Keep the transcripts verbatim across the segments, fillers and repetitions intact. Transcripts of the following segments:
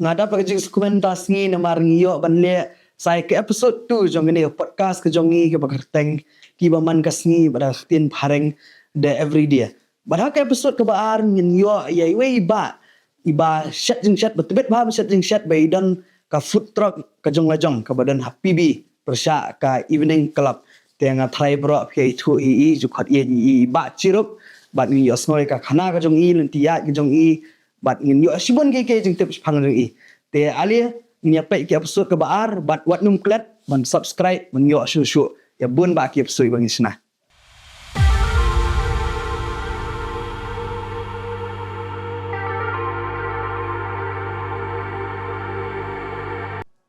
Nga dap ka jingsngewkmen mynta sngi namar ngi ïoh ban leh sa ïa ka episode two jong kane ka podcast ka jong ngi kaba kyrteng Kiba Man Ka Sngi bad ka ktien phareng The Everyday. Bad ha ka episode kaba ar ngin ïoh ïa iwei i bah, i bah shet jingshet, ba tbit bha ba shet jingshet, ba i don ka food truck ka jong la jong kaba don ha P B, pyrshah ka evening club. Te nga tharai baroh phi ïathuh hi i, ju khot ïa i, i bah Chirup, bad ngin ïohsngew ïa ka khana ka jong i, lynti ïaid ka jong i, bad ngin ïoh shibun kiei kiei jingtip shaphang jong i. Te ale ngin ïa peit ki episode kaba ar, bad wat nym klet ban subscribe ban ïoh shuh shuh ïa bun bah ki episode ba ngin shna.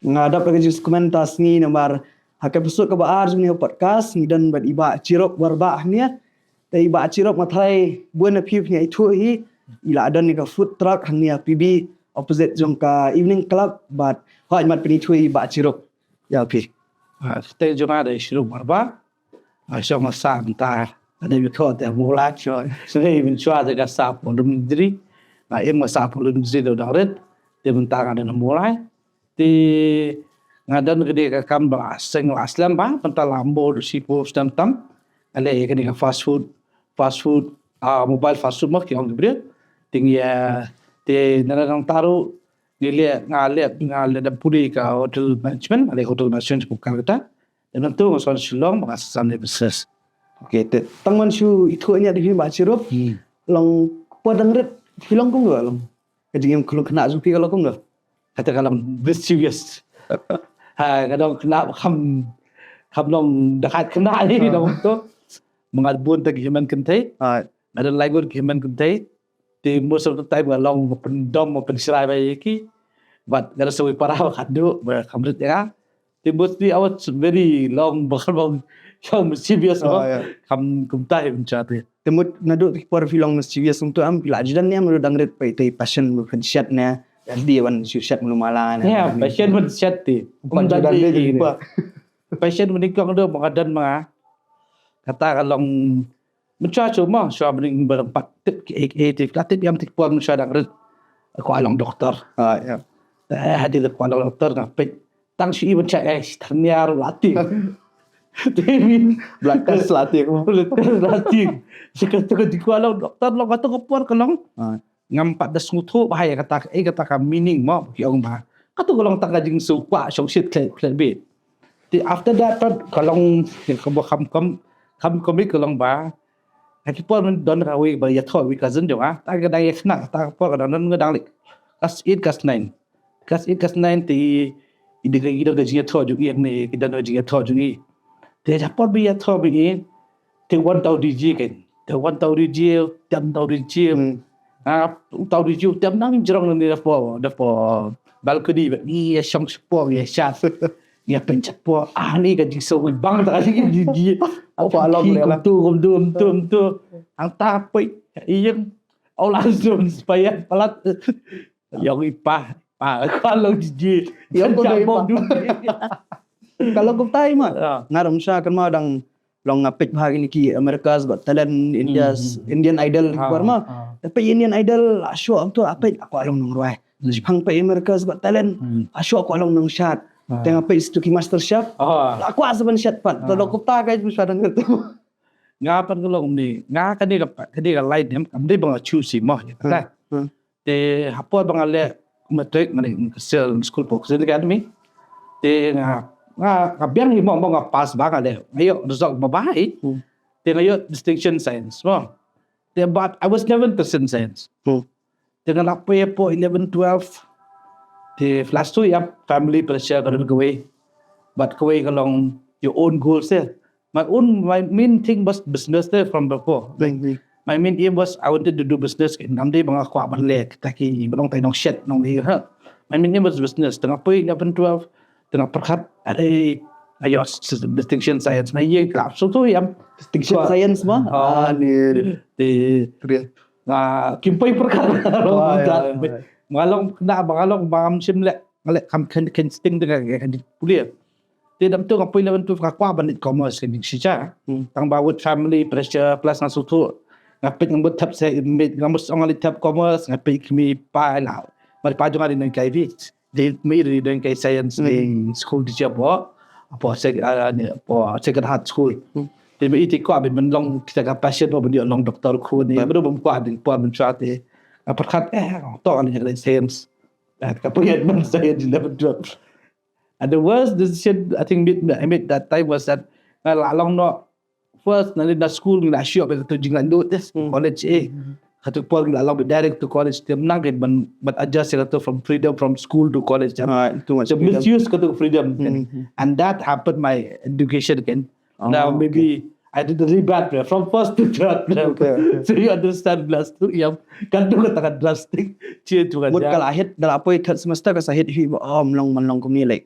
Nga dap da ka jingsngewkmen mynta sngi namar ha ka episode kaba ar jong kane ka podcast ngi don bad i bah Chirup Warbah hangne. Te i bah Chirup nga tharai bun na phi phin ïathuh hi, i la don ïa ka food truck hangne ha P B opposite jong ka evening club, bad hooid, mat phin ïathuh i bah Chirup ïa phi. Ah, te jong nga dei Chirup Warbah. Ah, shong nga sa mynta. Ka dei bikho te mula shong. Sdei mynshuwa te ka sa pulun dri. Nga im nga sa pulun dri da dang rit. Te mynta nga dei na mulai. Te nga don ka dei ka kam ba seng la slem ba mynta la mbo du si po stem tam. Ale ka dei ka fast food, fast food, ah, mobile fast food mo ki ong ki briew. Te ngi, ah, te na dang taru ngi le nga le nga le da puli ka hotel management, ale hotel management ko Calcutta. Te nang tu nga son Shillong ba nga sa sam ne business. Okay, te tang man shu ithuh ïa di bah Chirup. Hmm. Long por dang rit phi long kumno long? Ka jingim khlung khynnah jong phi ka long kumno? Kata ka long mischievous. Ha, ka dang khynnah kham, kham long da khat khynnah ni, ah, long tu. Manga bun te ki hynmen kynthei. Ah. Nga don lai ngut ki hynmen kynthei. Te most of the time nga long ma pyndom ma pynshrai ba ïa ki. Bad nga don sa wei para ba khatduh ba kham rit ïa nga. Te mostly I was very long ba kham long, long mischievous ba. Oh, yeah. Kham kumta hi mynta te. Te mut naduh ki por phi long mischievous kumta, am phi la ju don ne, am naduh dang rit phi te passion ba phin shet ne? Ïa di wan shu shet mulu mala ne. Yeah, passion ban shet te. Ban ju don de. Passion ban ikong do ba nga don ma nga. Kata ka long Mynshwa shuh mo, shuwa bynning ba dang pat tip ki ei ei tip, la tip ïa mynta ki por mynshwa dang rit. Kwah long doktor. Ah, ïa. Eh, hadien kwah long doktor nga peit. Tang shu i mynshwa eh, shi thyrniar la tieng. Te min. Blood test la tieng. Blood test la tieng. Shi ka tu ka kwah long doktor long ka tu ka por ka long. Ah. Ngam pat da sngewthuh bha ïa kata, eh, kata ka meaning mo, ki ong ba. Katu ka long tang ka jingsngewkwah shongshit khlem, khlem bit. Te after that pat ka long, ïa, ka ba kham, kham, kham comic ka long ba. Ha ki por mynta don kawei ba ïathoh wei cousin jong nga. Ta ka dang ïa khynnah, ta ka por ka dang don nga dang leh class eight, class nine. Class eight, class nine te i dei ka, i dei ka jingïathoh jong i ne, ki don ka jingïathoh jong i. Te ha por ba ïathoh ba i, te wan tau D J kan. Te wan tau D J, tem tau D J. Hmm. Ah, tau D J, tem nang jrong ni da po, da po balcony ba ni ïa shong shapo ïa shat. Ïa pen shapo. Ah, ni ka jingsngew bang ta ka D J. Apa long le lah. Kum tu, kum tu, kum tu, kum tu. Ang ta poi ïeng. Au la zoom supaya palat. Ïong i pa, pa, ka long D J. Ïong ko dei pa. Ka long kumta i ma. Ya. Nga ram sha kan ma dang long nga peit bha kine ki America's Got Talent, India's, hmm, Indian Idol, ah, ki por ma. Ah. Te peit Indian Idol, la shuh tu, ah, peit, ah, kwah long nongrwai. Hmm. Shipang peit America's Got Talent, hmm, ah, shuh kwah long nongshat. Ah. Te nga peit Suzuki Master Chef, ah, la kwah sa ban shet pat. Te, ah, long kumta ka i sha dang tu. Nga pat ka long ni, nga kane ka, kane ka line em, kam dei ba nga choose mo, ïa kata. Hmm. Hmm. Te ha por ba nga leh matric, nga leh ka sel school po, Christian Academy. Te nga, nga, nga biang hi mo, mo nga pass ba nga leh. Nga ïoh result ba bha hi. Hmm. Te nga ïoh distinction science mo. Te but I was never interested in science. Hmm. Te nga la poi po eleven, twelve. Te class two ïa family pressure ka don kawei. But kawei ka long your own goals eh. My own, my main thing was business there from before. Right, right. My main aim was I wanted to do business. Ngam dei ba nga kwah ban leh kita ki ba long tai nongshet nongri ha. My main aim was business. Tang poi eleven, twelve. Tang pyrkhat, are, ayo, s-, s-, distinction science. Nga ïeng club. So tu ïam. Distinction science ma? Ah, ni. Te, ah, kim poi pyrkhat. Wah, ya, ya. Nga long na, ba nga long ba ngam shim leh. Nga leh kam kan, kan sting dengan, kan pule. Te dam tu nga poi eleven, twelve nga kwah ban leh commerce ka jingshisha. Hmm. Tang ba with family pressure plus nga sngewthuh. Nga peit nga mut thep se, nga mut ong nga leh thep commerce, nga peit kmie pa la. Mar pa jong nga dei nonghikai phi. Dei ma i dei nonghikai science, dei school teacher hapoh, hapoh sec-, ah, ni, hapoh Sacred Heart School. Te ma i te kwah ban long kita ka passion ba ban ïoh long doctor khun, ne, bad bym kwah dei por mynshwa te. Nga pyrkhat, eh, to ngan ïoh science. Ah, ka pyrkhat ban science eleven twelve. And the worst decision I think made, I made that time was that nga la long noh first na, na school nga la shu ïoh bad tu jinglaitluid te college, eh. Katu por nga la long bad direct to college, te mynta ban, ban adjust katu from freedom from school to college. Right, too much So freedom. Misuse katu freedom. And that happened my education again. Now maybe I did really bad from first to third. Okay, okay. So you understand, last two, yeah. Kan tu kata kan drastic change tu kan. Mut ka la hit, da la poi third semester ka sa hit hi, oh, ym long, ym long kumne, like,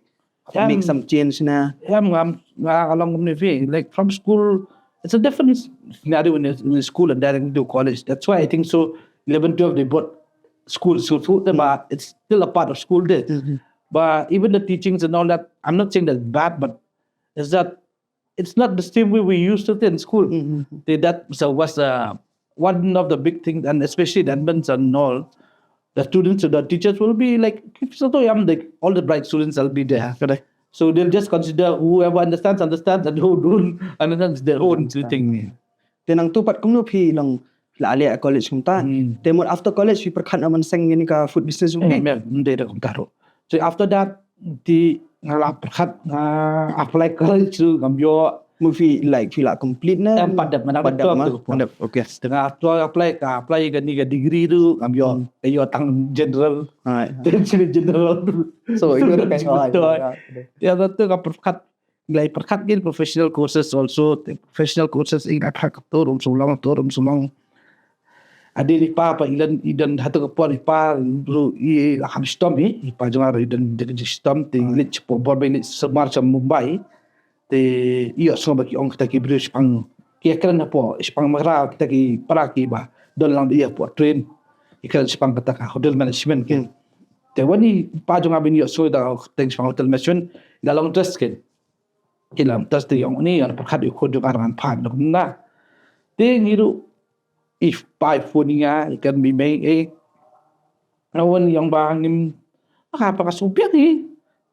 make some change na. Yeah, nga, nga long kumne phi. Like from school, it's a different scenario in, in school and then to college. That's why I think so. Eleven, twelve, they both school, so, so, but it's still a part of school day. But even the teachings and all that, I'm not saying that's bad, but is that it's not the same way we used to think in school. They, that was, uh, was uh, one of the big things, and especially the admins and all, the students, the teachers will be like, if so, like, all the bright students will be there. Correct. So they'll just consider whoever understands, understands, and who don't understand is their own thing. Te nangtu pat kumno phi long la leh college kumta. Te mut after college phi pyrkhat na ban seng ïa kane ka food business. Eh, mem, mem, de da kumta ruh. So after that, te nga la pyrkhat, nga apply college ruh ngam ïoh. Mut phi, like, phi la complete na? Em, pat dep, nga dang dep, pat dep. Okay. Te nga apply, ka apply kane ka degree ruh ngam ïoh. Ka ïoh tang general. Te sini general. So ïoh ka ïoh. Te nga tu nga pyrkhat, ngi la pyrkhat ki professional courses also, te professional courses i la pyrkhat, to ruh ym sngewlong, to ruh ym sngewlong. Ade i pa, pa i don, i don ha tu ka por i pa ruh i la kham shitom, i pa jong nga ruh i don da ka jingshitom, te i leit shapoh bor ba i leit sumar sha Mumbai. Te i ïohsngew ba ki ong kita ki briew shaphang, ki ïakren hapoh shaphang Mawkyrwat, kita ki para kiba don lang da i hapoh train, i kren shaphang kata ka hotel management ki. Te wan i pa jong nga ba i ïohsngew da ka teng shaphang hotel management, i la long interest ki. Ki la long interest, te i ong, ni, ngan pyrkhat ïa u khun jong nga, ngan phah noh kumta. Te ngi ruh, i pa i phone ïa nga, i kren bad i mei, eh, nga wan, i ong ba ngim, ah, pa, nga shu biang hi.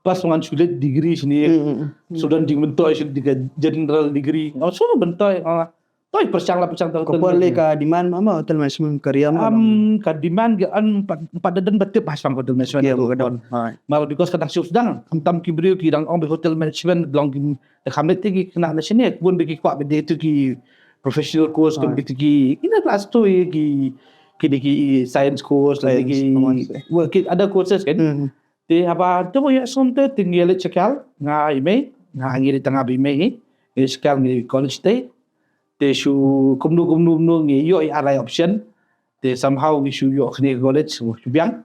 Pas ngan shu leit degree shane. Shu don jingmyntoi shane, ka general degree. Nga shu myntoi, ah, to pyrshang la pyrshang tang. Ka por leh ka demand ma, ma hotel management career ma? Am, ka demand ka, em pat, em pat da don ba tip ha shaphang hotel management. Mar because ka dang shu sdang, khamtam ki briew ki dang ong ba hotel management long ki, da kham leit te ki khynnah na shane, bun ba ki kwah ba dei tu ki professional course, kum ki tu ki, ina class two ki, ki dei ki science course, ki dei ki, well, ki other courses kan. Te haba tu ba ïa sum te, te ngi leit sha Kyial, nga i mei, nga ngi leit tang nga bad i mei, ngi leit sha Kyial, ngi college te. Te shu kumno kumno kumno ngi ïoh ïa lai option. Te somehow ngi shu ïoh kane ka college shu biang.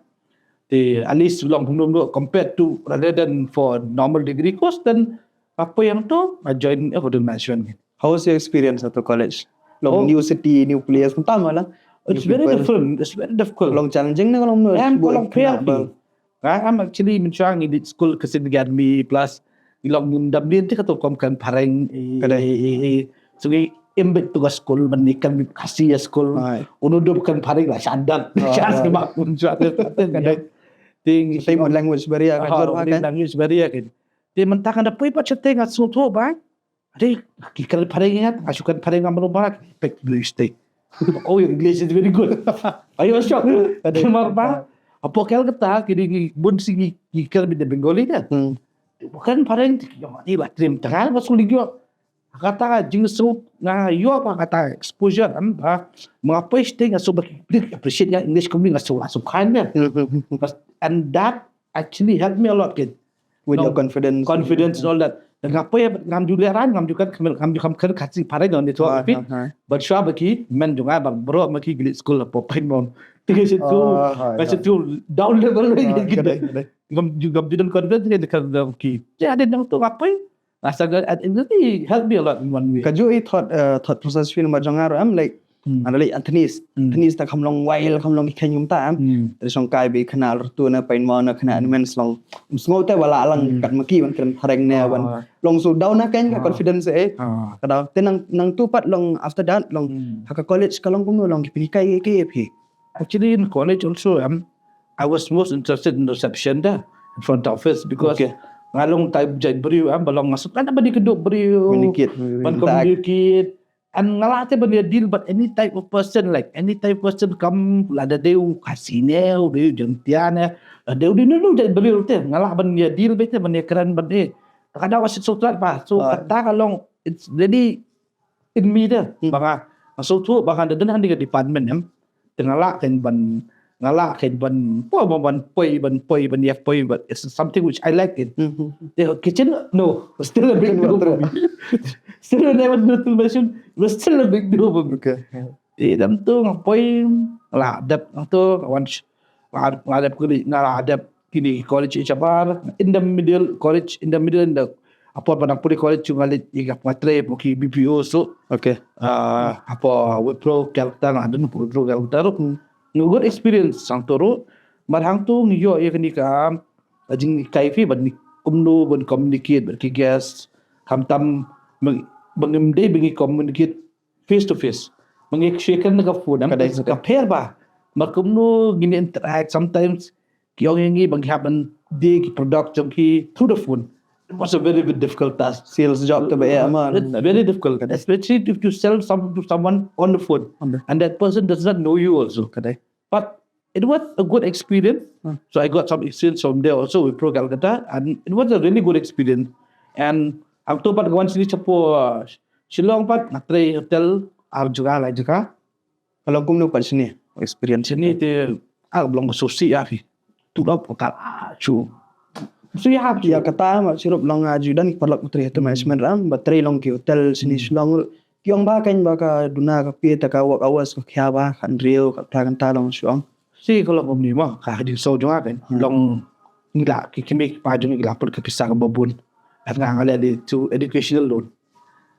Te at least long kumno kumno compared to, rather than for normal degree course, then apa yang tu, I join a hotel management. How was your experience at the college? Long new city, new place, kumta mo la? It's very different. It's very difficult. Long challenging na, long no? Em, long fair. Nga, I'm actually mynshuwa ngi dei school ka Christian Academy plus ngi long ngim dam dien te ka tu kum kren phareng. Ka dei. So ngi im beit tu ka school ban ngi kren Khasi ïa school. Uno dum kren phareng la shandan. Shan ma mynshuwa te. Ka dei. Te ngi same language barrier ka jor ma ka. Language barrier kan. Te mynta kan da poi pat shatei nga sngewthuh ba. Ade, ki kren phareng ïa nga, nga shu kren phareng ngam baroh barak, pek English te. Oh, your English is very good. Are you sure? Te mar ba, hapoh Kyial kata, ki dei ngi bun sien ki, ki kren beit da Bengali te. Kren phareng te, ïa, ni ba trim tang ba sngewlyngngoh. Kata jingsngew nga ïoh ba kata exposure, em, ba, ma nga poi shatei nga shu ba ki appreciate ïa nga English kumne nga shu, nga shu kren ïa. And that actually helped me a lot, kid. With your confidence. Confidence and all that. Te nga poi ngam ju lehrain, ngam ju kan, ngam ju kan kren Khasi phareng ne tu. But shuwa ba ki men jong nga ba baroh ma ki gilet skul hapoh Pine Mount. Te nga shu tu, nga shu tu down level. Ngam ju, ngam ju don confidence ngi kan ki. Te hadien nangtu nga poi. Nga sa, it really helped me a lot in one way. Kajuh i thought, uh, thought process phi namar jong nga ruh em, like, Hmm. Ada leh Anthony's. Hmm. Anthony's ta kham long wild, kham long ki kheiñ kumta em. Hmm. Te shong kai ba i khynnah lyrtu na Pine Mount na khynnah, hmm, Anthony's long. Sngew te ba la lang, hmm, kat ma ki ban kren phareng ne, ah, ban long shu down na keiñ ka, ah, confidence eh. Ah. Ka down. Te nang, nangtu pat long after that long, hmm, ha ka college ka long kumno long ki pynhikai ki phi. Actually in college also em, I was most interested in reception da, in front office, because Okay. nga long type jait briew, ah, ba long nga suk, nga ban ïakynduh briew, Communicate. ban communicate. And nga lah te ban ïa deal bad any type of person, like any type of person, kam lada dei u ka senior, u dei u jingtian, eh, lada dei u dei u jait briew te, nga lah ban ïa deal bad te, ban ïa kren bad te. Ka da wa sit suk trat ba. So Ah. Kata ka long, it's really in me te. Ba nga, nga suk tu, ba nga da don hangne ka department em. Te nga lah kan ban, nga lah kan ban, poi ban, ban poi, ban poi, ban ïa poi, but it's something which I like it. Mhm. The kitchen, no, still a big no for me. Still, I never do to mention, it was still a big no for me. Okay. Te dam tu nga poi, nga la dep nga tu, nga wan sh-, nga, nga dep kini, nga la dep kini college H R, in the middle college, in the middle, in the, hapoh ba nga pule college, nga leit ïa ka, nga trei hapoh ki B P O, so, Okay. ah, hapoh Wipro Calcutta, nga don Wipro Calcutta ruh. Nga good experience hangto ruh. Bad hangto ngi ïoh ïa kane ka, ka jinghikai phi bad ngi kumno ban communicate bad ki guest. Khamtam ba ngim dei ba ngi communicate face to face. Ba ngi share na ka phone, em, Ka dei, ka pher ba. Bad kumno ngin interact sometimes, ki ong ïa ngi ba ngi hap ban die ki product jong ki through the phone. It was a very, very difficult task. Sales job te ba eh, man. It's very difficult, especially if you sell something to someone on the phone On the- and that person does not know you also. Ka dei. But it was a good experience. Hmm. So I got some experience from there also with Pro Calcutta, and it was a really good experience. And hangto pat nga wan shane shapoh, uh, Shillong pat, nga trei hotel ar jaka, lai jaka. Ka long kumno pat shane, experience? Shane te, ah, long sngewsih ïa phi. Tulop ka, ah, shu. Sngewsih ïa phi. Ïa kata ma, shuh ruh long nga ju don paralok trei hotel management ruh, ba trei long ki hotel shane Shillong ruh. Ki ong ba kan ba ka duna ka phi te ka work hours ka khia ba, ka hynriew, ka phra kynta long shu ong. Shisha ka long kumne ma, ka jingsngew jong nga kan. Hmm. Long ngi la, ki kmie ki kpa jong ngi la put ka pisa kaba bun. Bad nga, nga la leh tu educational loan.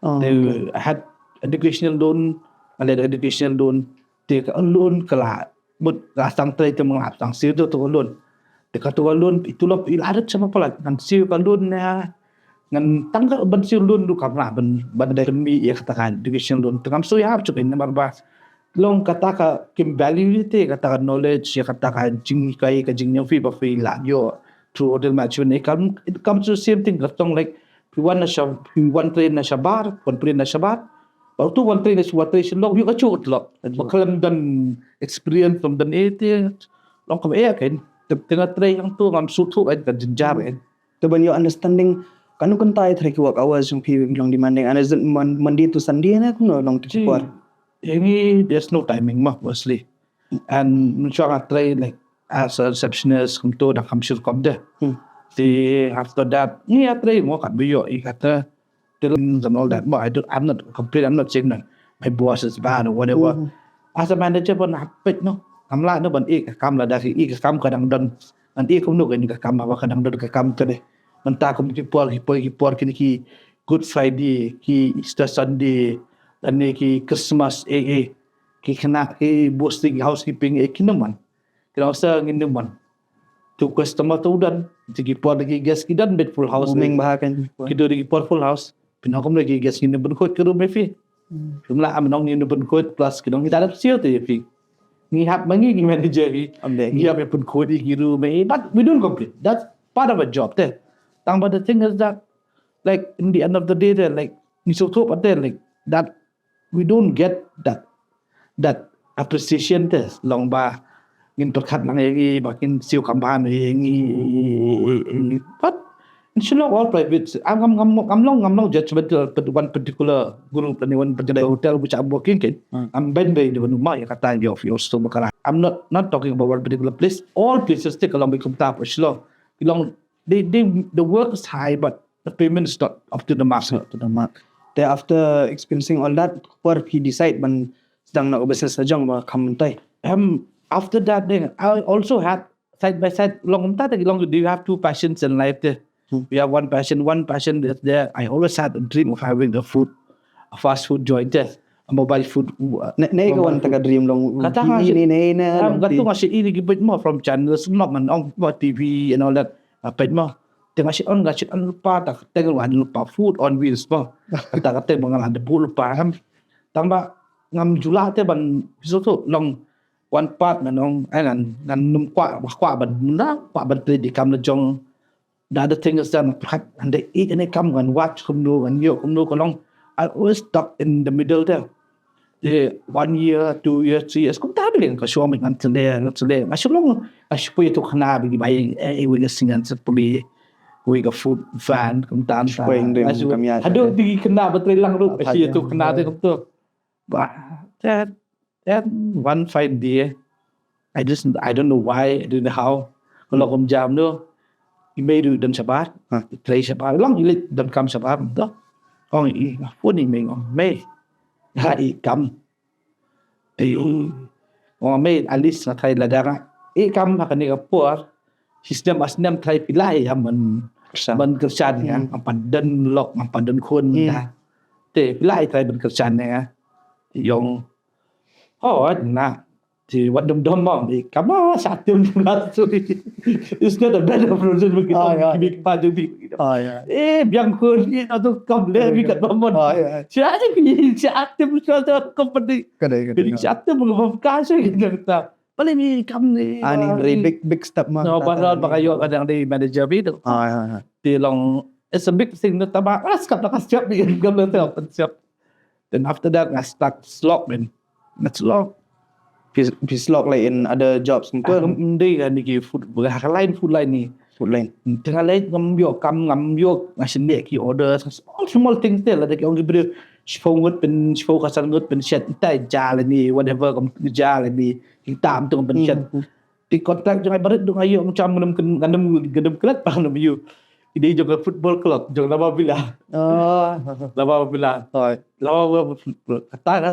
Oh, Te okay. I had educational loan, nga leh educational loan. Te ka loan ka la, mut ka sdang trei te ma nga la sdang siew tu ka loan. Te kato ka loan, itu la, i la rit sha palat, ngan siew ka loan na, ngan tang ka ban siew loan ruh kam lah ban, ban dei mih ïa kata ka education loan. Te ngam sngewsih ïa phi namar ba long kata ka kim value te, kata ka knowledge, ïa kata ka jinghikai, ka jingïohi ba phi la ïoh through hotel management. It come, it comes to the same thing. Ka long like, phi wan na sha, phi wan trei na shabar, wan trei na shabar. Ba uto wan trei na, wan trei Shillong, ïoh ka shuh ka tlot. Ba khlem don experience, khlem don eh te, long kam eh kan. Te, te nga trei hangto ngam sngewthuh kan, ka jynjar kan. Te ban ïoh understanding, kano kynta ïa ki work hours jong phi long demanding, and is it Mon-, Monday to Sunday ne kumno long te ki por? Ïa ngi, there's no timing ma, mostly. And mynshuwa nga trei, like, as a receptionist, kumto, dang kham shu rukom de. Hmm. Te after that, ngi ïa trei mo, katba ïoh i kata, till and all that. But I don't, I'm not complaining, I'm not saying that my boss is bad or whatever. Hmm. As a manager, ban hap peit, no. Ngam lah, no, ban ïeh ka kam lada ki ïeh ka kam ka dang don. Ngan ïeh kumno kane ka kam, haba ka dang don ka kam ka dei. Mynta kum ki por, ki por, ki por kine ki Good Friday, ki Easter Sunday, lane ki Christmas, eh, eh. Ki khynnah, ki boss, ki housekeeping, eh, kin ym wan. Ki long sa ngin ym wan. Tu customer tu don, tu ki por ki guest ki don bad full house. Booming bha kan. Ki don ki por full house. Phin ong kumno ki guest ngin ym pynkhuid ki room ïa phi. Hmm. Phi lah ban ong ngin ym pynkhuid plus ki don ki dap siew te ïa phi. Ngi hap ma ngi ki manager ki. Ngi hap ban pynkhuid ïa ki room, eh, but we don't complain. That's part of a job te. Tang, but the thing is that, like, in the end of the day te, like, ngi sngewthuh pat te, like, that we don't get that, that appreciation te, long ba ngin pyrkhat lang ïa ngi, ba kin siew kam bha ïa ngi. But in Shillong, all private, ngam, ngam, ngam, ngam long, ngam long judgmental, but one particular group, lane one particular hotel which I'm working in. Hmm. Ngam ban bei da ban ong ma ïa kata ïa office to bakala. I'm not, not talking about one particular place. All places te ka long beit kumta ha Shillong. Ki long, they, they, the work is high, but the payment is not up to the mark. Not to the mark. Te after experiencing all that, por phi decide ban sdang noh business la jong ba kham mynta? Um, after that, then I also had side by side, long mynta te long, you have two passions in life te. Hmm. We have one passion, one passion is there. I always had a dream of having a food, a fast food joint te. A mobile food. Ne, ne ka wan ta ka dream long. Kata nga shait, ne, ne, ne, long kata nga shait ïa ki peit mo from channels, mo ngan ong mo T V and all that. Peit mo. Te nga shait on, nga shait on lypa, ta kata nga wan lypa, Food on Wheels mo. Kata kata ba nga la dep lypa, em. Tang ba ngam ju lah te ban, phi sngewthuh, long one part, ngan ong, eh, ngan, ngan nym kwah, kwah ban, na, kwah ban trei ïa ki kam la jong. The other thing is that, pyrkhat, hynda ïeit ïa kane ka kam, ngan wad kumno, ngan ïoh kumno, ka long, I always stuck in the middle there. Eh, one year, two years, three years, kumta beit, ka shu ong ngan trei, ngan trei. Nga shu long, nga shu poi ïa tu khana beit, bai, eh, eh, wei nga sing ngan sep puli, wei ka food van, kumta, kumta. Poi ïa tu. Nga shu, kam ïa, haduh eh. Di khana ba trei lang ruh, nga shu ïa tu khana te kumta. Bah, then, then one fine day, I just, I don't know why, I don't know how. Ka long kum jam no. I mei ruh don shabar. Huh. I trei shabar. Long i leit donkam shabar to. Ong i, phone i mei, ong mei. Ha, i kam. Ei, ong mei, at least nga trai lada nga ïeh kam ha kane ka por. Shi snem ar snem trai phi lah ïa ban, kyrshan, ban kyrshan ïa. Hmm. Ngam pat don lok, ngam pat don khun. Hmm. Te phi lah trai ban kyrshan ïa. Ong, oh, na. Te wat dum dum mo, ïeh kam, ah, sha tim la tu. It's not a bad option, begitu. Ah, ya. Big pa tu, big. Ah, ya. Eh, biang khun, ïeh, na tu kam le, big kat mo. Ah, ya. Sha tim, sha tim, sha tu company. Kadai, kadai. Sha tim, ngam ka sha kita. Balik mi kam ni. Ah, ni very big, big step mo. No, ba, ba, ba, ïoh ka dang di manager beit. Ah, ya, ya. Te long, it's a big thing, no, tama, ah, step, step ni, kam le, step, step. Then after that, nga start slok, man. Nga slok. Phi, phi slok, like, in other jobs, kan? Ah, ngam dei ka ni ki food, ha ka line food line ni. Food line. Te nga leit ngam ïoh kam, ngam ïoh, nga shu leh ki order, small, small things te, lada ki ong ki briew, shiphew ngut pyn, shiphew ka san ngut pynshet, tai jia lane, whatever, kam jia lane, ki tam tu pynshet. Hmm, hmm. Te contract jong nga barit, dang ïoh, macam ngam, ngam, ngam klet, ngam ïoh. Ki dei jong ka football club, jong Lama Villa. Oh. Lama Villa. Oh. Lama Villa Football Club. Kata ka,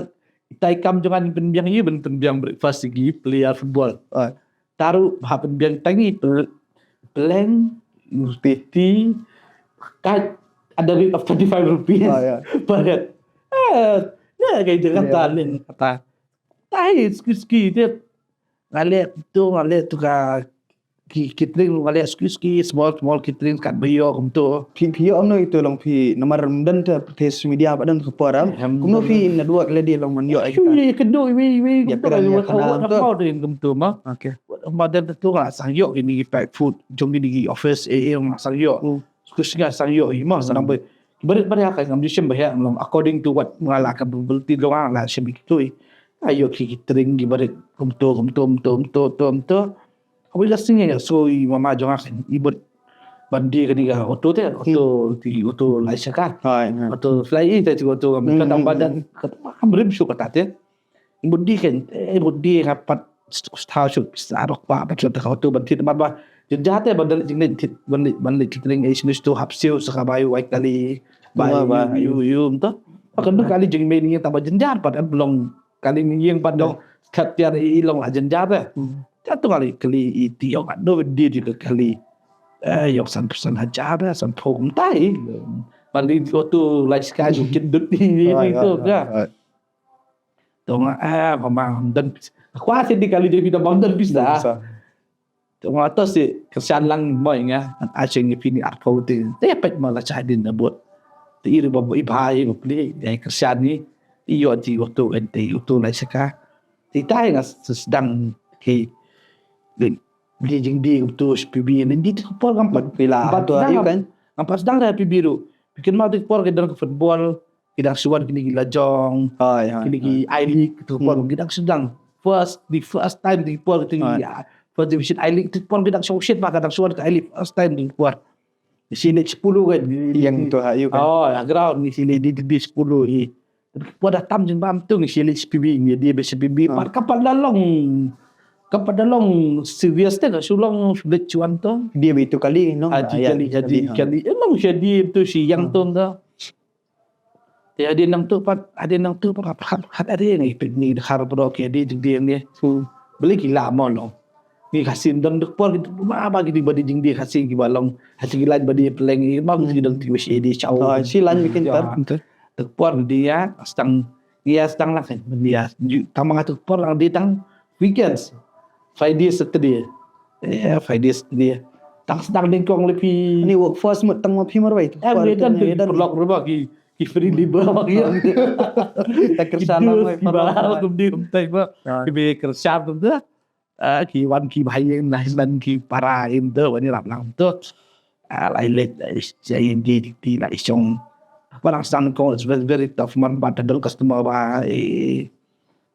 ita i kam jong nga pynbiang ïa, pyn, pynbiang breakfast ïa ki player football. Oh. Taru, ha pynbiang tang ïa, pel-, peleng, roti, kat, at the rate of thirty-five rupees. Oh, ya. Per head. Eh, ya, kaei kata, ya, ning kata. Tai, ski, ski, dia. Nga leh tu, nga leh tu ka ki, catering, nga leh ski, ski, small, small catering, kat ba ïoh kumtu. Phi, phi ïoh kumno itu long phi, namar ym don te, te social media pat don ka por, em? Em, kumno phi network leh di long ban ïoh kita? Ïa kynduh, ïa, ïa, ïa, ïa kynduh, ïa kynduh, ïa kynduh, ïa kynduh, ïa kynduh, ma. Okay. Ma don tu nga sdang ïoh kine ki pack food, jong kine ki office, eh, eh, nga sdang ïoh. Hmm. Sku sngi nga sdang ïoh hi mo, sdang ba. Ki barit barit ha ka ngam ju shem ba heh, long according to what nga la capability jong nga, la shem ki tui. Nga ïoh ki catering ki barit kumto, kumto, kumto, kumto, kumto, kumto. Haba ïa la sngi nga ïohsngew i mama jong nga kan, i bud ban die kane ka auto te, auto, ti auto lai shaka. Hai, hai. Auto fly i te ti auto ngam, hmm, ka dang, hmm, badan, hmm, ka kam rim shu kata te. Mut die kan, eh, mut die nga pat st-, stha shu, stha rok pa, pat shu ta ka tu ban thied, ban ba. Jynjar te ban leit jingleit thied, ban leit, ban leit catering, eh, shu stu hap siew sa ka bai wai kali. Bai, ba, yu, yu, yu, mta. Kan du kali jingmei ni tang ba jynjar pat, em, long kali ni ïeng pat dong. Kat tiar i long la jynjar te. Hmm. Ka tu kali, kali i ti ong kat du die di kali. Eh, ïoh san, san hajar te, san phew kumtai. Ban di tu lai sky ju kit dut ni, ni tu ka. Tu nga, eh, mama, don pis-, kwah sien di kali jong phi da bam don pisa. Don pisa. Tu nga to si kyrshan lang mo nga, an a seng phi ni arphew te. Te pet ma la chai din na bot. Te i ri ba i bha i ba pli, ya kyrshan ni. I ïoh ti auto en te auto lai saka. Te tai nga s-, sdang ki. Din. Di jingdi auto S P B ni di tu por ngam pat. Pila ngam pat tu sdang, ayu kan? Ngam pat sdang da P B ruh. Bikin ma tu por ki don ka football. Ki dang shu wan kine ki lajong. Hai, hai, kine ki, hai, I-League tu por, hmm, ki dang shu dang. First, the first time tu por tu, hai, ya. First division I-League tu por ki dang shu shit ba ka dang shu wan ka I-League first time tu por. Ngi shu leit sepuluh kan. Yang tu ha, ïa kan. Oh, ya ground ngi shu leit di, di, di sepuluh i. Por da tam jingbam tu ngi shu leit S P B, ngi di ba S P B. Ah. Pat ka pat la long. Ka pat la long serious te ka shu long shu leit chuan tu. Di ba itu kali, no? Ah, di kali, ya, di kali, ha, kali. Eh, long shu di tu shi yang tu tu. Te hadien nangtu pat, hadien nangtu pat, hap, hap, hap, hadien ngi peit ngi dkhar bro ki hadien jingdie ngi. Hmm. Balei ki la mo long. Ngi Khasi don dkhar ki ma ba ki dei ba dei jingdie Khasi ki ba long. Ha ki line ba dei pleng ngi ma ki dei ti wish edi chau. Oh, shi line bikin tar. Dkhar dia, stang, dia stang lah kan. Dia, ju, tang ma dkhar lang dia tang weekends. Friday, Saturday. Eh, Friday, Saturday. Tang sdang dingkong le phi. Ni workforce mut tang ma phi marwei tu. Eh, wedan tu, wedan. Paralok ruh ba ki, ki free labor ba ki. Ta kyrshan lang, ki ba kum di kum tai ba. Ki ba kyrshan tu dah. Ah, ki wan ki ba ïeng na hynmen ki para im tu, wan ïarap lang tu. Ah, lai leh, lai jai di di lai shong. Barang sang ko, it's very, very tough man, ba ta dol customer ba. Eh.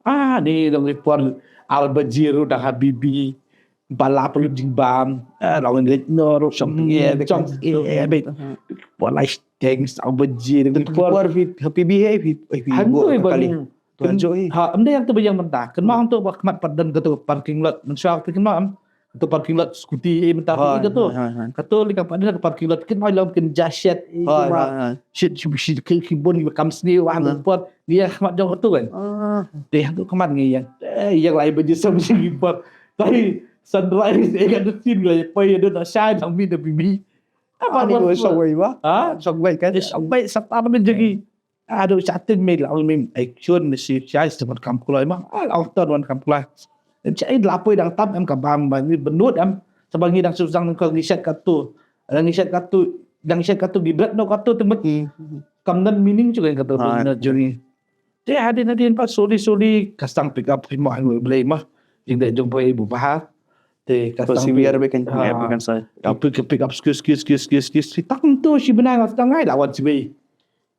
Ah, ni dong report Al Bajir da Habibi. Bala pun jingbam. Ah, lawan leh no ro shong. Eh, shong. Eh, bet. Ba lai thanks Al Bajir. Report Habibi, eh, Habibi. Hantu ba kali. Tuan Joy. Ha, ym dei hangto ba ïeng mynta. Kynmaw hangto ba khmat pat don kato parking lot. Mynshuwa parking lot. Kato parking lot scooty, eh, mynta kato. Kato lika pat don parking lot. Kynmaw long kynja shet, eh, shet, shet, shet, ki, ki bun, ki kam sniew, wan por. Ngi ïeng khmat jong kato kan. Dei hangto khmat ngi ïeng. Eh, ïeng lai baje sam ngi por. Tai sunrise, eh, ka dei tin ngi lai poi, ïa don shai dang mi da bibi. Apa ni ko shong wei ba? Ha? Shong wei kan? Shong wei sat apa men jagi. Aduh, chatin me la ong me, ai chun me si chai se wan kam kulai ma. Ai ong ton wan kam kulai. Em chai la poi dang tam em ka bam ba ni benut em. Sa ba ngi dang susang nang ko ngi shet katu. Dang ngi shet katu, dang ngi shet katu gi bret no katu te met. Kam nan meaning chu kan katu na juni. Te hadin hadin pa slowly slowly ka stang pick up ki mo ai mo blei ma. Jing de jong poi bu ba. Te ka stang si wiar be kan kan sa. Pick up, pick up skis skis skis skis skis. Tam tu si benang stang ai la wan si wei.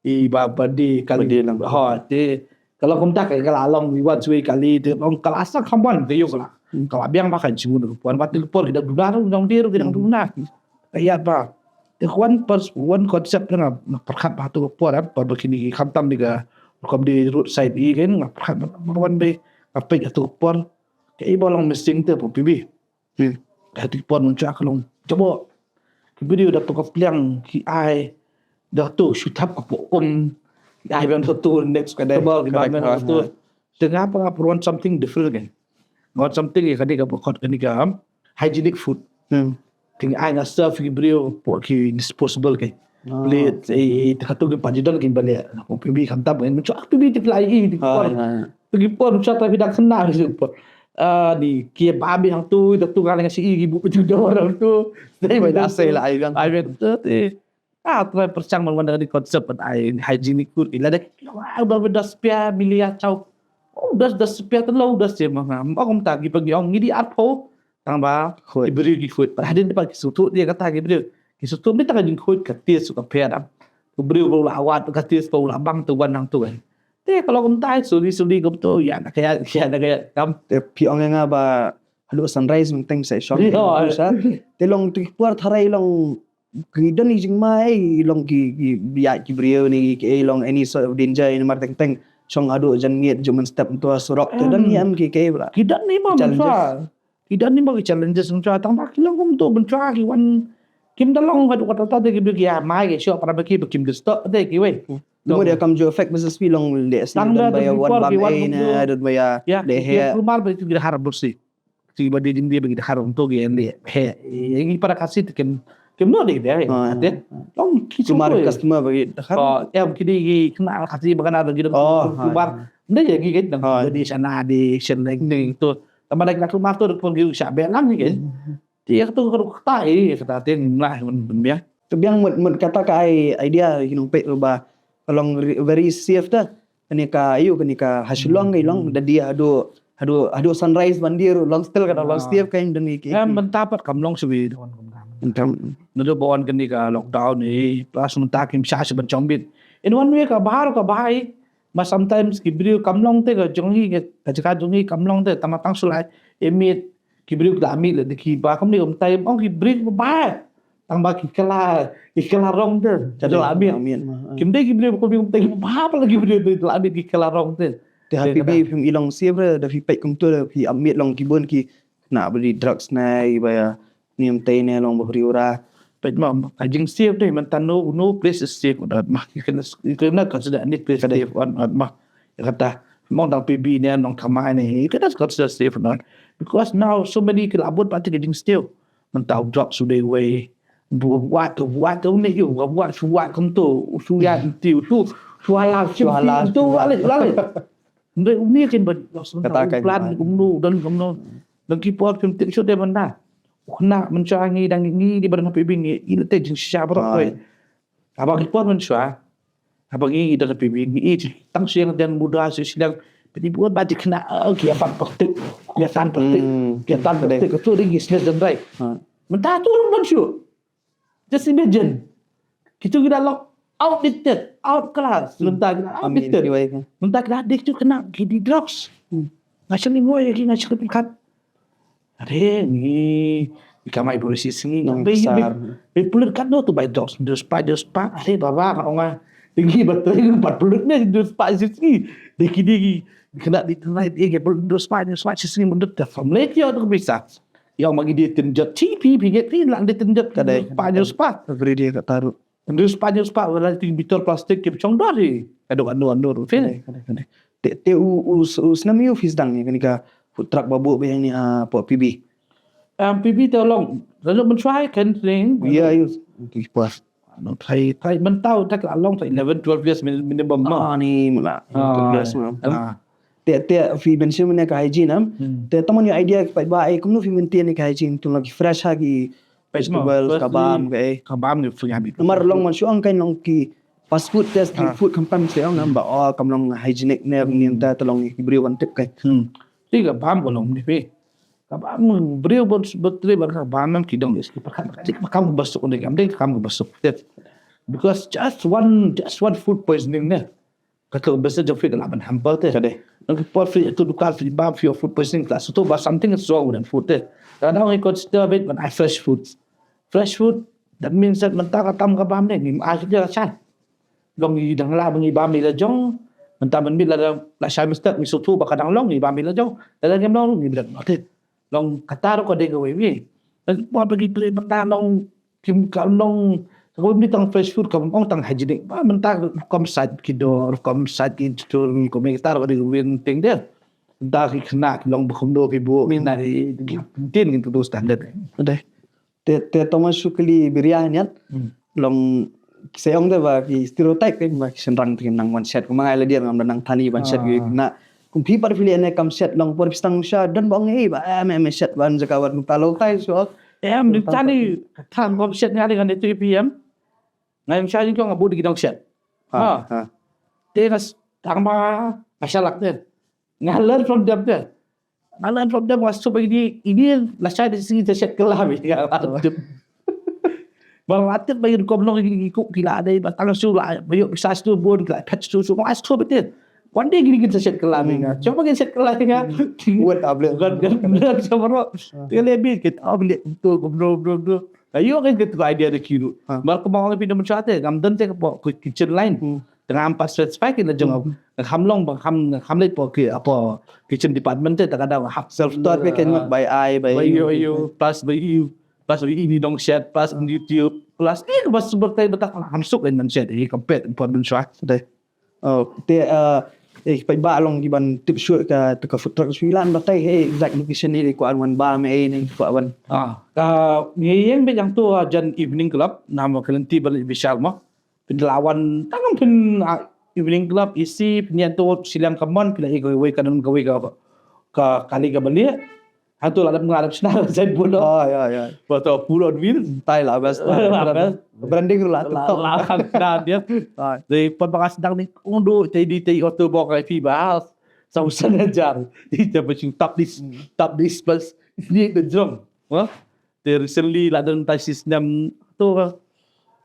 I ba padi kali. Padi lang. Ha, te. Kalau kumta ka kala long i wan sui kali te long kala sa kham wan te yo kala. Kala biang ba kan sui na puan ba te por kita duna tu dong dir kita duna. Ka ïa ba. Te wan pers wan konsep nga perkhat ba tu por ba ba kini kham tam ni ka kom di roadside i kan nga perkhat ba wan be ka pek tu por. Ka i ba long missing te po pibi. Hmm. Ka tu por mun cha ka long. Jabo. Ki video da pokok pliang ki ai. Da tu shu thap ka pokok. Ki ai ban tu next ka dei. Ba ki ba men tu. Tengah pa ngap want something different kan. Want something ya kani ka pokok kani ka, um, hygienic food. Hmm. Ting ai nga serve ki video pokok ki disposable kan. Plate, eh, eh, tu ki pajidon ki balik. Pokok pibi khantam kan. Mun cha pibi ti fly i ti por. Pergi pun sat tapi dah kenal je pun. Ah, ni kia babi hang tu, dah tu ngalai ngasih igi bu peju dah orang tu. Tapi dah asal lah ai biang. Ai biang tu ti. Ah, tu percang man wan di konsep ai hygienic food. Ila dah kilo ah dah dah sepia milia chau. Oh, dah dah sepia tu lo dah sepia mah. Aku tak gi pergi ong ngidi arpo. Tang ba ki briew ki khuid. Pat hadien pat ki sngewthuh ïa kata ki briew. Ki sngewthuh mynta ka jingkhuid ka taste ka pher. Ki briew ba u la wad ka taste ba u la bang tu wan nang tu kan. Te ka long kumta suli suli kumto ïa na ka ïa ïa na ka ïa kam. Te phi ong ïa nga ba haduh sunrise mynta sa shong. Te long tu ki por tharai long ki don i jingma ei long ki ki ïa ki briew ni ki ei long any sort of danger in mar teng teng shong haduh jan ngiat ju man step tu surok te don ïa em ki ki bla. Ki don ni ma. Ki don ni ma ki challenges nang chwa tang ba ki long kumto ban chwa ki wan kim da long ka duk kata te ki bi ki ya mai ki shop para ba ki ba kim da stop te ki wei. Mo dia kam ju effect business pi long le si tang da ba ya wan ba ei na da ba ya le he. Rumar ba ki da har bursi. Ki ba di jing di ba ki da har to ki le he. Ngi para kasi te kim kim no de de. Te long ki rumar customer ba ki da har. Em ki di ki kena kasi ba kana da ki da rumar. Nda ya ki ke dang di sana di shen leng ni to. Tama da kena keluar tu pun ki sha belang ni ke. Ti ya tu ka ta eh kata tin lah men ya. Tu biang mut mut kata ka ai idea ki nong pek ba ka long very safe ta. Kani ka ayu kani ka ha Shillong ka long da dia hadu hadu hadu sunrise ban dia long still kata long safe ka dan ki. Em benta pat kam long swi. Entang nadu bawan kani ka lockdown ni plus menta kim sha sha ban chong bit. In one way ka bahar ka bahai. Ma sometimes ki briew kam long te ka jong ngi ka jaka jong ngi kam long te tama tang sulai emit ki briew la mit le de ki ba kam ni um tai ong ki briew ba tang ba ki kala ki kala rong te jadol amit. Kim de ki briew ko bi um tai ba ba la ki briew de la amit ki kala rong te. Te happy bay phim ilong siew re da phi pek kum tu da phi amit long ki bun ki na bri drugs na ba ya. Nim te ne long ba hri ura. Peit ma ka jing safe dei man tano no place is safe on earth ma. You can you cannot consider any place safe on earth ma. Kata mong dang P B ne nong thamai ne you cannot consider safe on earth because now so many ki labut pati ka jing safe. Man tau drop su dei wei. Buat tu buat tu ne you buat su buat kum tu su ya ti su su ala su ala tu ala ala. Ndai uni kin ba kata kan plan kumno dan kumno. Dang ki por phim tik shu dei ban da. Khna mynshwa ngi dang ngi di ban happy bing ngi ina te jingshisha baroh koi. Haba ki por mynshwa. Haba ngi dang na P B ngi i tang shu ïeng jan muda shu shu ïeng. Pynban ba dik na ki ïa pan plastik, ki ïa tan plastik, ki ïa tan plastik. Kato dei ki snes jan rai. Mynta tu ruh ban shu. Just imagine. Kitu ki dah long outdated, outclass. Mynta ki dah outdated. Mynta ki dah dik tu kena ki di drugs. Nga shu lyngngoh ïa ki, nga shu lyngngoh kat. Are ngi, ngi kamai bro shisngi. Nang besar. Be pulut kat no tu bai drugs. Dos pa, dos pa. Are baba ka ong nga. Ngi ba trai ngi pat pulut ne dos pa shisngi. Dei ki dei ki kena di trai dei ki pulut dos pa, dos pa shisngi mundut ka family ki ong tu bisa. Ïa ma ngi dei tin jot T P P ngi tin lang dei tin jot ka dei pa dos pa. Every day ka taruh. Ndu spah ndu spah wala ti bitor plastik ki chong dor hi. Kado kado ando ru fin. Te te u u u snam yu fis dang ni kani ka food truck babu be ni a po P B. Am P B te long. Lalu mensuai kan ring. Ya yu. Ki pas. No try try mentau tak la long try eleven twelve years min- minimum no. Ah ni mula. Ah. Te te fi mention mena ka hygiene am. Te taman yu idea ki pa ba ai kumno fi maintain ni ka hygiene tu lagi fresh ha ki vegetables, ka bam, ka eh. Ka bam ni fu ya bi. Namar long man shu ong kan long ki fast food te street food kam pam se ong nam ba oh kam long hygienic ne ni ta ta long ki briew wan tip kai. Hmm. Ti ka bam ko long ni pe. Ka bam briew bon betre ban ka bam nam ki dong is ki pakat ka dik kam ka basuk ni kam dei kam ka basuk. Because just one just one food poisoning ne. Ka tu best jong food la ban hamper te. Ka dei. Nang ki por free tu dukan free bam free food poisoning ta. So tu ba something is wrong with food te. Kadang ngi consider bit ban ai fresh food. Fresh food that means that mynta ka tam ka bam ne ngi ai ka jala chan. Long ngi dang la ngi bam ngi la jong. Mynta mynmiet la la shai mistake ngi so tu ba ka dang long ngi bam ngi la jong. La la ngi long ngi bret no te. Long kata ro ko dei ka wei wei. Nang por pergi beli mynta long kim ka long ka wei beli tang fresh food ka ong tang hygienic. Ba mynta kom sait ki dor kom sait ki tur ko me kata ro ko dei ka wei ting dei. Mynta ki kena ki long ba kumno ki bu na ki tin ki tu standard. Dei. Te te Thomas Shukli biria niat. Long se ong de ba ki stereotype ke ba ki senrang te nang wan shet kuma ngai la dir ngam da nang thani wan shet ki na kum phi par phi le ne kam shet long por pistang sha don ba ong ei ba em em shet wan jaka wan ta lo tai so. Em di thani tham kom shet ngai ngan tu P M. Ngai sha jing kong abu di dong shet. Ha. Te nas tang ba masalak te. Nga learn from them te. Nga learn from them was so ini ini la sha di sini te shet kelam ini. Ba la tip ba ïa rukom long ïa ki kuk ki la dei ba tang shu la ba ïoh pisa shu bun ki la phet shu shu ngai shu betin. Wan dei ki kin sa shet kelam ïa nga. Cuba kin shet kelam ïa nga. Wat able. Kan kan kan cuba ro. Te le bi kit ab le tu bro bro bro. Ayo kan kit idea de kiru. Mar ko ma ngi pin da mensa te ngam don te ko kitchen line. Tengah ampat satisfy kin la jong. Ngam long ba ngam ngam le po ki apa kitchen department te ta kadang hap self store pe ken bai ai bai. Bai yo yo plus bai yo. Plus bai ini dong shet plus on YouTube plus ni ke bas bertai betak ham suk en man shet eh kompet por dun shwa. Dei. Oh, te eh eh pai ba long ki ban tip shu ka te ka food truck shu lan batai hey exact location ni ko an wan ba me eh ni ko wan. Ah, ka ngi yeng be jang tu ah, jan evening club nama kalenti bal bishal mo. Pin lawan tang pin ah, evening club isi pin yan tu silang kamon pin ego wei kanan ka wei ka ka kali ka bali. Hantu la dap ngarap sna zai bulo. Ah ya ya. Ba to pulon wir. Tai la bas. La bas. Branding la tu. La la kan dia. Dei pon bakas dang ni undo tai di tai oto bok ai pi ba. Sa usan ajar. Di ta baching tap dis tap dis plus ni the drum. Wah. Te recently la don tai sis nem tu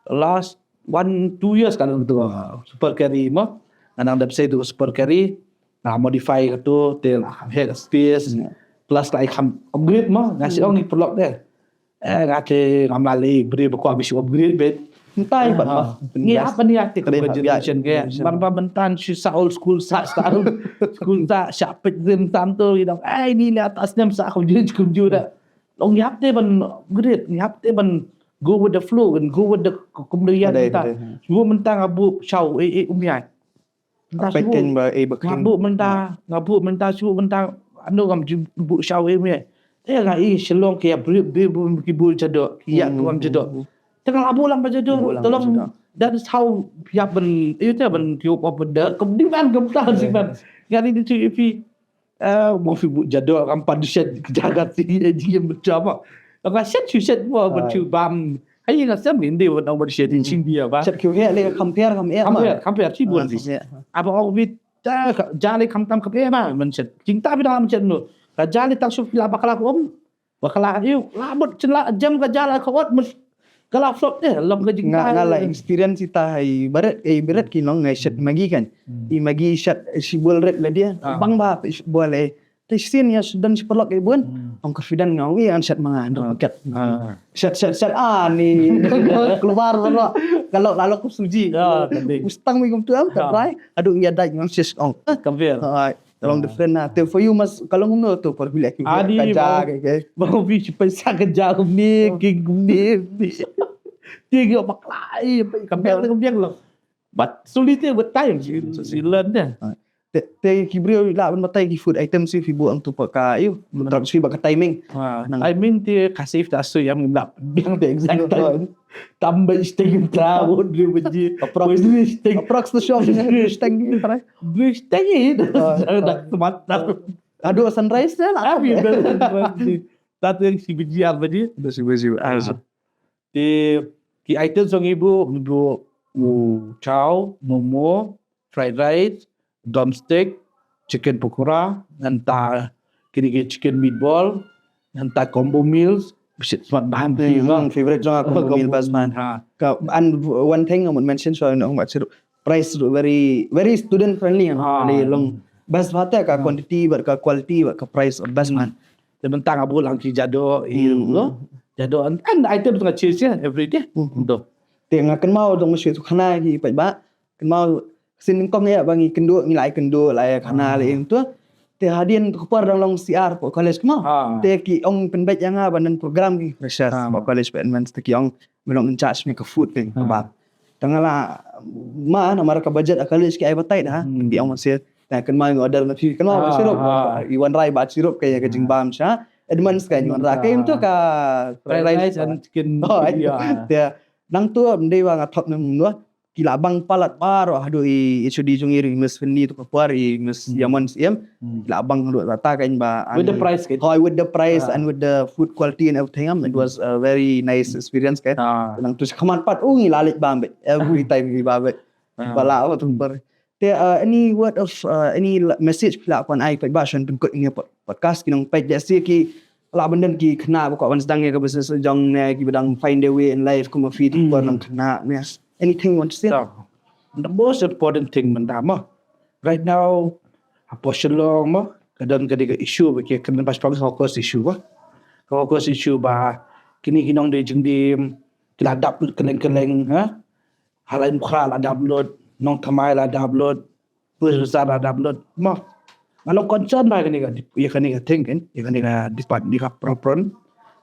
last one two years kan tu super carry mo. Nganang dap sai tu super carry. Nga modify ka tu te la kham hek space plus la kham upgrade mo nga sih ong i perlok de. Eh nga te ngam la le bri ba ko bi upgrade bet. Ntai ban ma. Ngi apa ni ati ka generation ke. Ban ba mentan shi sa old school sa sa school sa sha pit rim tam tu you know. Ai ni le atas nem sa ko jin kum ju da. Long yap te ban upgrade yap te ban go with the flow and go with the kumdaya ta. Shu mentan abu shaw eh eh umyai. Mynta shu. Nga bu mynta, nga bu mynta shu mynta anu ngam ju bu shaw eh meh. Te nga i Shillong ke ya bri bri bu ki bu jado, ki ya tu ngam jado. Te nga bu lang ba jado, tolong that is how ya ban, you te ban ki up up da, kum di ban kum ta si ban. Nga ni tu ipi, eh, mo fi bu jado ngam pan shet jaga ti eh ji macam apa. Nga shet shu shet mo ban shu bam. Ai nga sem ni ndi wat ong ba shet in shin bia ba. Shet kiu he le compare kam e. Compare, compare chi bun di. Aba ong bit ta ja le kam tam kam e ba man shet. Jing ta bida man shet no. Ka ja le ta shu pila bakla ko om. Bakla iu la mut chin la jam ka ja la ka ot mut. Ka la flop de long ka jing nga ta. Nga la experience ita hai baret, eh, baret ki nong ngai shet magi kan. I magi shet shi bol ret la dia. Bang ba bol eh. Te sien ya sudan si perlok ibun. Ong confident nga wi an shet manga ndo paket. Shet shet shet ah ni keluar perlok. Kalau lalu ku suji. Ustang mi kum tu am ka try. Aduh ya dai ngam ses ong. Compare. Hai. Long different na. Te for you mas kalau ngum tu for bila ki adi ka ja ke ke. Mau bi si paisa ka ja ni ki ni. Ti ga maklai compare dengan biang lo. But slowly te with time si si learn deh. Te te ki briew la ban batai ki food item si fi bu ang tu pa ka yu. Trap si ba ka timing. Nang timing te ka safe ta su yam la biang te exact time. Tam ba isting ta wo dri baji. Approx isting. Approx tu shop isting. Dri isting. Dak temat. Aduh sunrise deh lah. Abi dah sunrise. Tatu yang si baji ar baji. Dah si baji ar. Te ki item song ibu ibu chow, momo, fried rice, drumstick, chicken pakora, ngan ta kini ki chicken meatball, ngan ta combo meals. Bisit smat bahan ti. Favorite jong aku combo meal best man. Ha. Ka and one thing I would mention so nong mat sirup price very very student friendly kan. Long best bhat ka quantity bad ka quality bad ka price best man. Te bentang abu lang ki jado i lo. Jado an an item tengah cheese ya every day. Do. Te nga kenmau dong mesti tu khana ki pat ba. Kenmau sin kong ya bangi kendu ngi lai kendu lai khana le ing tu. Te hadien tu kepar dong long C R po college kenmau. Te ki ong penbet yang nga banan program ki freshers po college pa advance te ki ong melong in charge me ka food thing ba. Tengah la ma na mara ka budget a college ki ai batai dah. Ki ong masih. Nah, kenmau ngi order na phi kenmau sirup. I wan rai ba sirup ka ya ka jingbam sha. Edmonds ka ngi wan rai ka im tu ka fried rice and chicken. Oh, ya. Nang tu mendei wa nga thok nang tu. Ki la bang palat baroh haduh i H O D jong i Miss Finley tu ka por i Miss Yaman Siem. Ki la bang haduh rata kan ba with the price kan. Oh, with the price and with the food quality and everything am it was a very nice experience kan. Nang tu sekaman pat u ngi lalit bambet every time ngi bambet. Bala apa tu ber. Te uh, any word of uh, any message phi lah pun ai pat ba shan pynkut ini podcast ki nong pat jasi ki la bendam ki kena ba ko ban sedang ya ka business jong ne ki bedang find their way in life kuma fit ko nang kena ne. Anything you want to say? The most important thing mendam mo. Right now hapo Shillong mo kadang ka dei ka issue ba ki kena pas pang hawkers issue ba. Hawkers issue ba kini ki nong dei jingdim ki la dap keleng-keleng ha. Halai Mukhra la dap lut, Nongthymmai la dap lut, Pyrsa la dap lut. Mo. Nga long concern ba kani ka ya kani ka thing kan, ya kani ka dipat ni ka problem.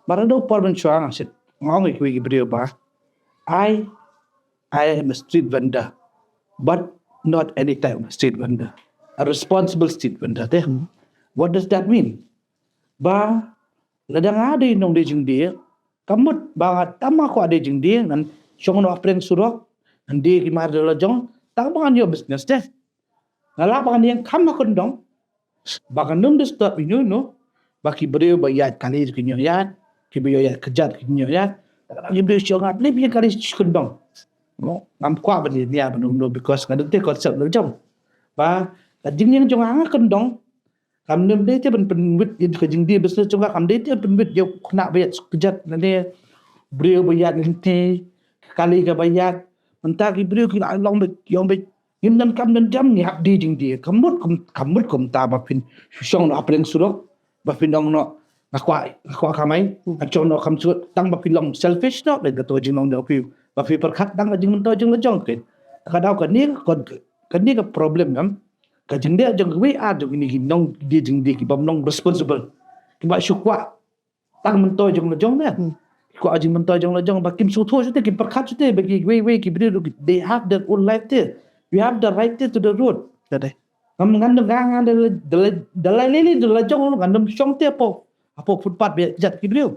Mara do problem chuang sit. Ngong ik wi briew ba. I I am a street vendor, but not any type of street vendor. A responsible street vendor te. What does that mean? Ba lada nga dei nong dei jingdie, ka mut ba nga tam nga kwah dei jingdie ngan shong noh ha pdeng surok ngan die ki mar da la jong tang ba ngan ïoh business te. Nga lah ba ngan ïeng kham ha kyndong ba kan ym disturb ïa no no ba ki briew ba ïaid kali ki ñiew ïaid ki briew ïaid kjat ki ñiew ïaid. Ki briew shong ha pdeng ïeng kali sha kyndong. Ngam kwah ban ïa ban no no because nga don te concept la jong ba ka jingïeng jong nga ha kyndong. Kam nym dei te ban pynwit ïa ka jingdie business jong ka kam dei te ban pynwit ïa u khynnah ba ïaid kjat lane briew ba ïaid lynti ka kali kaba ïaid. Mynta ki briew ki la long beit ïong beit ngim donkam donkam ngi hap die jingdie. Ka mut kum ka mut kumta ba phin shong noh ha pdeng surok ba phin ong noh nga kwah nga kwah kamai nga shong noh kam sut tang ba phin long selfish noh lane kato jinglong jong phi ba phi pyrkhat tang ka jingmyntoi jinglong jong phi. Ka daw kane ka kane ka problem em. Ka jingdie jong kiwei ar jong kine ki nongdie jingdie ki bym long responsible. Kiba shu kwah tang myntoi jong la jong ne. Ki kwah jingmyntoi jong la jong ba kim sngewthuh shuh te kim pyrkhat shuh te ba kiwei wei ki briew ruh they have their own life te. We have the right te to the road. Ngam ngan dang ngan da la da la lili da la jong ngan dang shong te hapoh hapoh footpath ba ïaid kjat ki briew.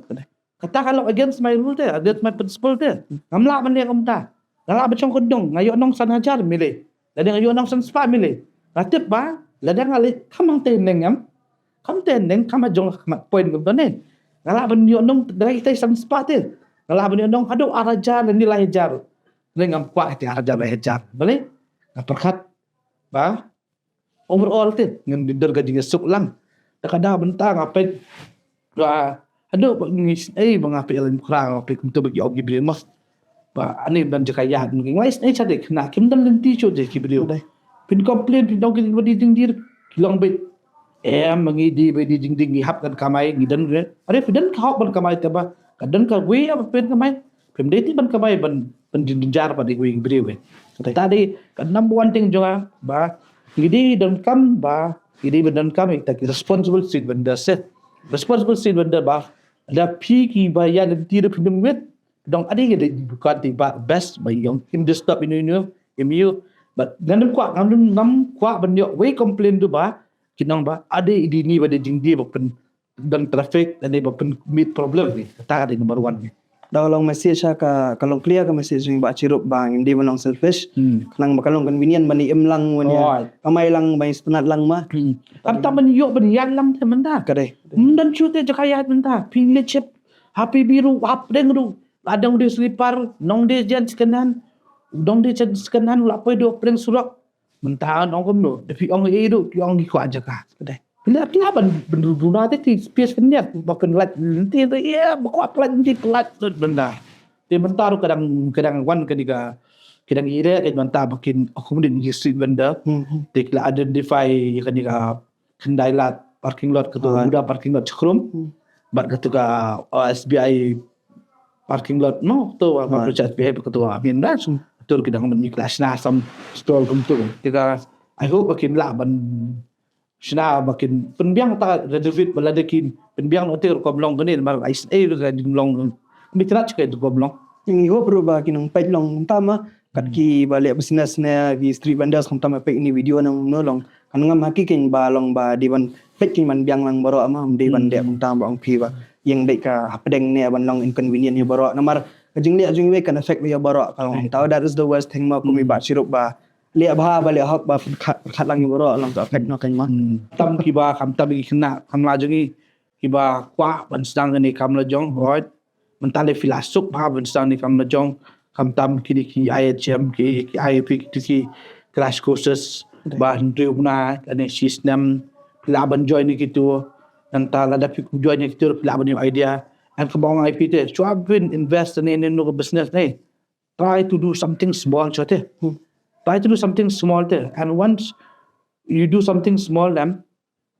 Kata ka long against my rule te, against my principle te. Ngam lah ban leh kumta. Nga lah ban shong kyndong, nga ïoh nong san hajar mile. Lada nga ïoh nong san spah mile. Nga tip ba lada nga leh kham hangtei neng em. Kham tei neng kham ha jong khmat point kumta ne. Nga lah ban ïoh nong dei tei san spah te. Nga lah ban ïoh nong haduh ar hajar lane lai hajar. Lane ngam kwah ïa te ar hajar lai hajar. Balei? Nga pyrkhat ba overall te ngan dei ka jingïasuk lang. Te ka dei mynta nga peit ba haduh ba ngi sngew ba nga peit ïa la Mukhra, nga peit kumta ba ki ong ki briew mah. Ba ani ban jaka ïa ngi ngai sngew sha dei khynnah kim don lynti shuh de ki briew. Phin complain, phin ong ki ba dei jingdir, ki long beit. Em, ngi dei ba dei jingdir, ngi hap kan kamai, ngi don re. Are phi don ka hok ban kamai te ba ka don kawei ba phin kamai. Phim dei te ban kamai ban ban jynjar ba dei kawei ki briew. Te ta dei ka number one thing jong nga ba ngi dei donkam ba ngi dei ba donkam ïa kita ki responsible street vendor se. Responsible street vendor ba da phi ki ba ïa lynti da phi nym wit. Dong adi ngi dei bukan ti ba best ba ïong im disturb inu inu im ïu. But ngam kwah, ngam, ngam kwah ban ïoh wei complain tu ba ki nong ba adi idi ni ba dei jingdie ba pyn don traffic, adi ba pyn meet problem ni. Kata ka dei number one ni. Da long message ha ka, ka long clear ka message ni ba chirup ba ngim dei ban long selfish. Hmm. Khnang ba ka long convenient ban im lang wan ïa. Oh. Kamai lang ban sngewtynnat lang ma. Hmm. Am tam ban ïoh ban ïaid lang te mynta. Ka dei. Ym don shuh te jaka ïaid mynta. Phi leit ship. Ha phi biru, ha pdeng ru. La dong dei slipper, nong dei jan second hand. Dong dei jan second hand, la poi do pdeng surok. Mynta nong kumno, da phi ong ei do, phi ong ki kwah jaka. Ka dei. Phi la, phi la ban, ban runa te ti space pyndiat, ba pynlait, ti, ti, ïa, ba kwah pynlait, ti pynlait, lut mynta. Te mynta ru kadang, kadang wan kane ka, kadang ire, kadang mynta ba kin accommodate ki street vendor. Hmm, hmm. Te ki la identify kane ka Khyndai Lad parking lot, katu Buda parking lot Chikrum. Hmm. Bad katu ka, uh, S B I parking lot, no, tu, uh, S B I, katu, uh, Amin Ranch. Tu ki dang mynta ki la shna some stall kumtu. Te ka, I hope ba kin lah ban shna ba kin pynbiang ta renovate ba lada kin pynbiang noh te rukom long kane, namar ai sngew rukom long. Kane ka rukom long. Ngi hope ruh ba kin nang peit long mynta ma kat ki ba leh business ne ki street vendors kumta ma peit ni video nang no long. Kan ngam ha ki kin ba long ba dei ban peit kin ban biang lang baroh ma, dei ban dei mynta ba ong phi ba ïeng dei ka hapdeng ne ban long inconvenient ïa baroh. Namar ka jingleh jong iwei kan affect ïa baroh ka long. Tau that is the worst thing ma kum i ba chirup ba leh bha ba leh hok ba pyrkhat, pyrkhat lang ïa baroh long ka affect noh kan ma. Hmm. Tam ki ba kham tam ki khynnah kham la jong i ki ba kwah ban sdang kane kam la jong, right? Mynta le phi la suk bha ban sdang kane kam la jong, kham tam kine ki I H M, ki, ki I P, ki, ki crash courses, ba hynriew bnai lane shi snem, phi lah ban join kitu. Nangta lada phi join kitu phi lah ban ïoh idea. And kaba ong I P te, shuwa phin invest ne ne no business ne. Try to do something small, chote. Hmm. Try to do something small te. And once you do something small, then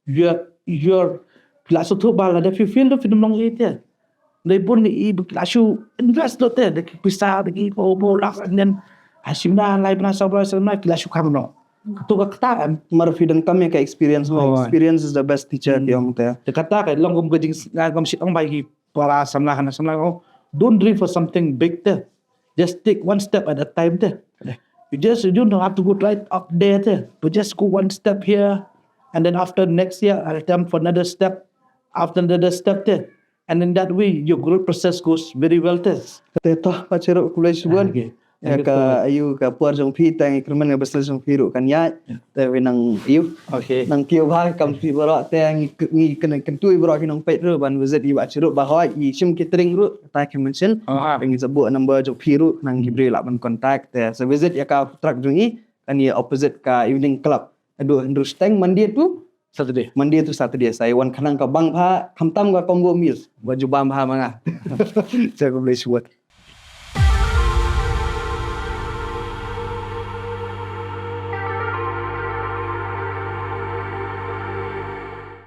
you're, you're, phi la shu thoh ba lada phi fail, phi nym long ei te. Dei bun i, phi la shu invest noh te, da ki pisa, da ki ko bo lak, and then ha shi bnai, lai bnai, saw bnai, saw bnai, phi la shu khang noh. Katu ka kata em. Mar phi donkam ïa ka experience, ma. Oh. Experience is the best teacher, ki ong te. Te kata ka long kum ka jing, ngam shit ong ba ki para samla, khana samla, oh, don't dream for something big te. Just take one step at a time te. You just, you don't have to go right up there te. But just go one step here, and then after next year, I'll attempt for another step, after another step te. And in that way, your growth process goes very well te. Te to, pa chirup, khublei shibun. Okay. Ïa ka, ayu ka por jong phi, tang i kyrmen ka business jong phi ruh kan ïaid. Te phi nang, ayu. Okay. Nang kiew bha kam phi baroh te ngi, ngi kyntu i baroh ki nongpeit ruh ban visit i ba chirup ba hoi i shim catering ruh ta ki mention. Ngi sa buh number jong phi ruh nang ki briew lah ban contact te. Sa visit ïa ka truck jong i kan ïa opposite ka evening club. Aduh, hynriew steng Monday to Saturday. Monday to Saturday. Sa i wan khnang ka bang bha, khamtam ka combo meals. Ba ju bam bha ma nga. Sa khublei shibun.